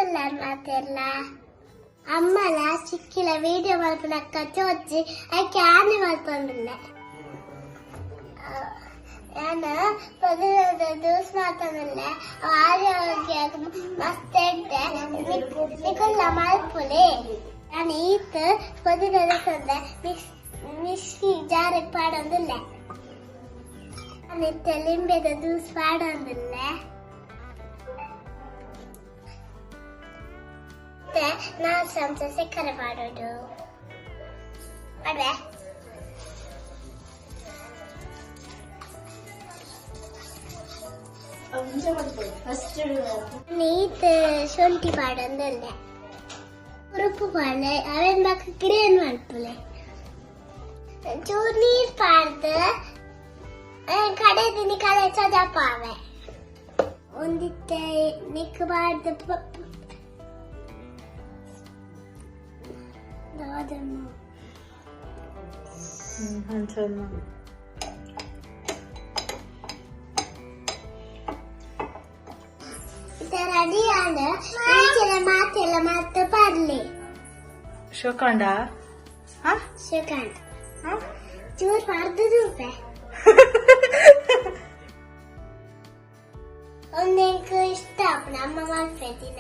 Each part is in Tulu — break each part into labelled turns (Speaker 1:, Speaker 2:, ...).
Speaker 1: ಎಂಚುಲ್ಲ ಮಾತೆರ್ಲ ಅಮ್ಮಲ ಚಿಕ್ಕಿಲ ವಿಡಿಯೋ ಮಲ್ಪನಕ್ಕ ಚೋಚಿ ಐಕೆ ಆನೆ ಮಲ್ಪೊಂದುಲ್ಲೆ. ಯಾನ್ ಪೊದಿನದ ಜ್ಯೂಸ್ ಮಾತೊಂದುಲ್ಲೆ. ಆರೋಗ್ಯ ಮಸ್ತ್ ಎಡ್ಡೆ, ನಿಕುಲ್ಲ ಮಲ್ಪುಲೆ. ಯಾನ್ ಈತ್ ಪೊದಿನದ ತಂದೆ ಮಿಕ್ಸ್ ಮಿಕ್ಸಿ ಜಾರಿಗೆ ಪಾಡೊಂದುಲ್ಲೆ. ಯಾನ್ ಇತ್ತೆ ಲಿಂಬೆದ ಜ್ಯೂಸ್ ಪಾಡೊಂದುಲ್ಲೆ. ಇತ್ತೆ 4 ಚಮಚ ಸಕ್ಕರೆ ಪಾಡೊಡು. ಪಾಡ್ವೆ. ಈತ್ ಶುಂಠಿ ಪಾಡೊಂದುಲ್ಲೆ. ಉರುಪು ಪಾಡ್ಲೆ, ಅವೆನ್ ಬೊಕ ಗ್ರೇನ್ ಮಲ್ಪುಲೆ. ಚೂರು ನೀರ್ ಪಾಡ್ದ್ ಕಡೆದಿನಿ ಕಲೆ ಚದಪಾವೆ. ಒಂದಿತ್ತೆ ನಿಕ್ ಪಾಡ್ದ್ ದಾದಮ್ಮ.
Speaker 2: ಅಂಚಮ್ಮ.
Speaker 1: ಇತ್ತೆ ರೆಡಿ ಆಂಡ್. ಇಂಚಿನ ಮಾತೆಲ್ಲ ಮಲ್ತ್ ಪರ್ಲೆ.
Speaker 2: ಶೋಕಾಂಡ ಹಾ?
Speaker 1: ಶ್ರೀಕಾಂತ್ ಚೂರು ಪರ್ದು ತೂಪೆ. ಒಂದು ಎಂಕ್ ಇಷ್ಟ ಆಪುಂಡು ಅಮ್ಮ ಮಲ್ಪೆದಿನ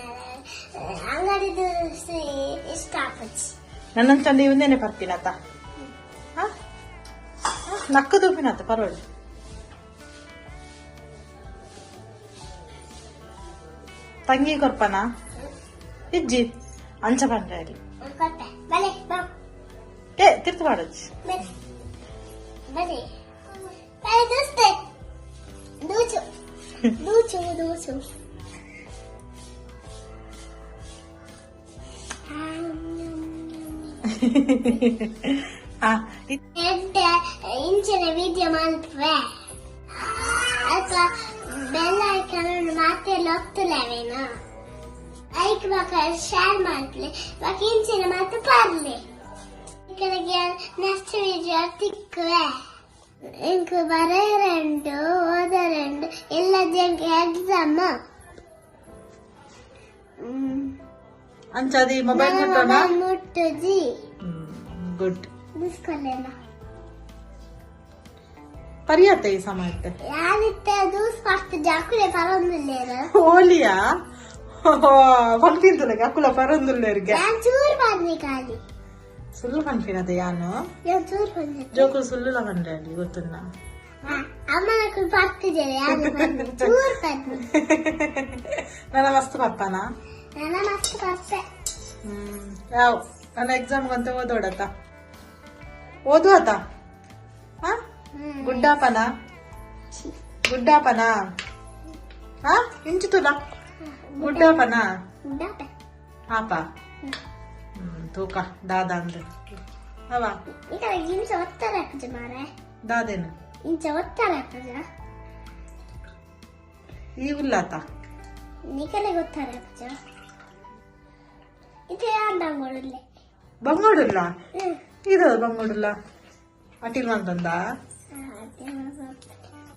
Speaker 1: ಅಂಗಡಿದು ಇಷ್ಟ ಆಪುಜಿ.
Speaker 2: ನನ್ನಂಚಂದ ಇವಂದೇನೆ ಪರ್ಪಿನತ ಹಾ ನಕ್ಕು ತೂಪಿನತ ಪರೋಡು. ತಂಗಿ ಕೊರ್ಪನ ಇಜ್ಜಿ ಅಂಚ ಪಂಡ್ರೆ ಅಲ್ಲಿ.
Speaker 1: ಕೊಟ್ಟೆ ಬಲೆ ಬಾ.
Speaker 2: ಏ ತಿರ್ತು ಪಾಡೊಚ್ಚಿ.
Speaker 1: ಬಲೆ ಬಲೆ ಬಲೆ ದೋಸ್ತೆ ದೂಚು ದೂಚು ದೂಚು.
Speaker 2: ಹಾ.
Speaker 1: ಎಡ್ಡೆ ಇಂಚಿನ ವಿಡಿಯೋ ಮಲ್ಪುವೆ. ಅಲ್ಪ ಬೆಲ್ ಐಕಾನ್ ಮಾತೆಲ್ಲ ಒತ್ತುಲೇವೇನು. ಲೈಕ್ ಬೊಕ ಶೇರ್ ಮಲ್ಪುಲೆ ಬೊಕ ಇಂಚಿನ ಮಾತ ಪರ್ಲೆ. ನಿಕಲೆಗ್ ನೆಕ್ಸ್ಟ್ ವಿಡಿಯೋ ತಿಕ್ಕುವೆ. ಎಂಕ್ ಬರೆಯರೆ ಉಂಡು, ಓದರೆ ಉಂಡು, ಎಲ್ಲ ಎಕ್ಸಾಮ್.
Speaker 2: ಅಂಚಾದಿ ಮೊಬೈಲ್ ಮುಟ್ಟೋಣ.
Speaker 1: ಮುಟ್ಟುಜಿ.
Speaker 2: ಗುಡ್.
Speaker 1: ದುಸ್ಕೊಲ್ಲೇನ.
Speaker 2: ಪರಿಯತ್ತೆ ಈ ಸಮಯಕ್ಕೆ.
Speaker 1: ಯಾನಿತ್ತೆ those ಪರ್ತು ಅಕುಲೆ ಪರೊಂದುಲ್ಲೆರ್.
Speaker 2: ಹೋಲಿಯಾ ಪನ್ಪಿಂತುಲಗೆ ಅಕುಲ ಪರೊಂದುಲ್ಲೆರ್ಗೆ.
Speaker 1: ಯಾನ್ ಚೂರು ಪನ್ನಿ ಖಾಲಿ.
Speaker 2: ಸುಳ್ಳು ಪನ್ಪಿನತೆ ಯಾನು.
Speaker 1: ಯಾನ್ ಚೂರು ಪನ್ನಿ.
Speaker 2: ಜೋಕುಲು ಸುಳ್ಳುಲ ಪನ್ರೆ ಅಲ್ಲಿ ಗೊತ್ತುನ್ನ.
Speaker 1: ಅಮ್ಮನಕುಲು ಪರ್ತಿಜೆರ್, ಯಾನ್ ಪನ್ನಿ ಚೂರು ಪನ್ನಿ.
Speaker 2: ನನ್ನ ಮಸ್ತ್ ಪಪ್ಪನ.
Speaker 1: ನನ್ನ ಮಸ್ತ್ ಪರ್ಪೆ.
Speaker 2: ಯಾವ ನನ್ನ ಎಕ್ಸಾಮ್ ಅಂತ ಓದೋಡತ್ತ ಓದು ಆತ ಹಾ? ಗುಡ್ಡಾಪನ ಗುಡ್ಡಾಪನ ಹಾ ಇಂಚುತುಲ ಗುಡ್ಡಾಪನ ಆಪ ತೂಕ ದಾದ ಅಂದ್ರೆ ಅವ.
Speaker 1: ಈಗ ಇಂಚ ಒತ್ತರ ಹಾಕುಜ ಮಾರೆ.
Speaker 2: ದಾದೇನು?
Speaker 1: ಇಂಚ ಒತ್ತರ ಹಾಕುಜ.
Speaker 2: ಈ ಉಲ್ಲಾತ.
Speaker 1: ನಿಕಲೆ ಗೊತ್ತರ ಹಾಕುಜ. ಇದು ಯಾನ್ ಬಂಗೋಡುಲ್ಲೆ.
Speaker 2: ಬಂಗೋಡುಲ್ಲ? ಇದು ಬಂಗೋಡುಲ್ಲ ಅಟಿಲ್ ಮಂತಂದ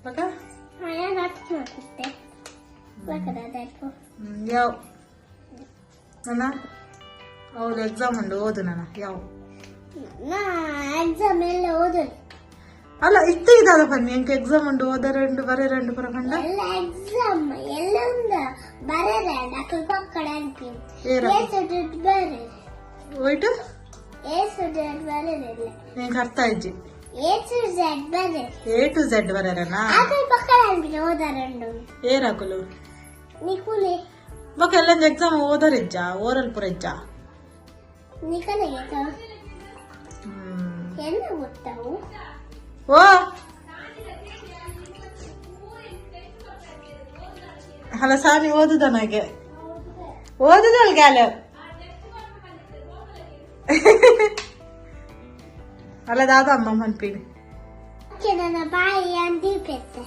Speaker 2: ಬಕ.
Speaker 1: ಯಾನ್ ಅಟ್ಟು ಮಾಡ್ತಿದ್ದೆ ಬಕದ ಅಲ್ಪ.
Speaker 2: ಯಾವ ನನ್ನ ಹೌದು ಎಕ್ಸಾಮ್ ಉಂಟು, ಓದು ನನ್ನ ಯಾವ.
Speaker 1: ನಾ ಎಕ್ಸಾಮ್ ಎಲ್ಲ ಓದೋದು.
Speaker 2: ಅಲ್ಲ ಇತ್ತೆ ಇದಾದ ಬನ್ನಿ ಎಂಕ್ ಎಕ್ಸಾಮ್ ಉಂಟು, ಓದರ ಉಂಟು, ಬರೆಯರ ಉಂಟು ಪರ ಕಂಡ.
Speaker 1: ಎಲ್ಲ ಎಕ್ಸಾಮ್ ಎಲ್ಲ ಉಂಡು, ಬರೆರೆ ಅಕುಲು ಪಕ್ಕಡ ಅನ್ಪಿ.
Speaker 2: ಏರ?
Speaker 1: ಎ ಟು ಬರೆ.
Speaker 2: ಹೋಯ್ಟು.
Speaker 1: ಎ ಟು ಝೆಡ್ ಬರೆದಿಲ್ಲ.
Speaker 2: ನಿಂಗೆ ಅರ್ಥ ಇಜ್ಜಿ.
Speaker 1: ಎ ಟು ಝೆಡ್ ಬರೆ.
Speaker 2: ಎ ಟು ಝೆಡ್ ಬರೆಯರನಾ?
Speaker 1: ಅಕುಲು ಪಕ್ಕಡ ಅನ್ಪಿ ಓದರ ಉಂಡು.
Speaker 2: ಏರಾಕುಲು?
Speaker 1: ನಿಕುಲೆ.
Speaker 2: ಬೊಕ ಎಲ್ಲ ಎಕ್ಸಾಮ್ ಓದರ ಇಜ್ಜ ಓರಲ್ ಪುರ ಇಜ್ಜ?
Speaker 1: ನಿಕಲೆಗೆ ಎಲ್ಲ ಗೊತ್ತಾವು.
Speaker 2: ಓ ಅಲ್ಲ ಸಾನಿ ಓದುದ ನನಗೆ ಓದುದಲ್ ಗ್ಯಾಲ ಅಲ್ಲ ದಾದ ಅಮ್ಮ ಮನ್ಪಿನಿ.
Speaker 1: ನನ್ನ ಬಾಯಿ ಅಂದೀಪೆತ್ತೆ.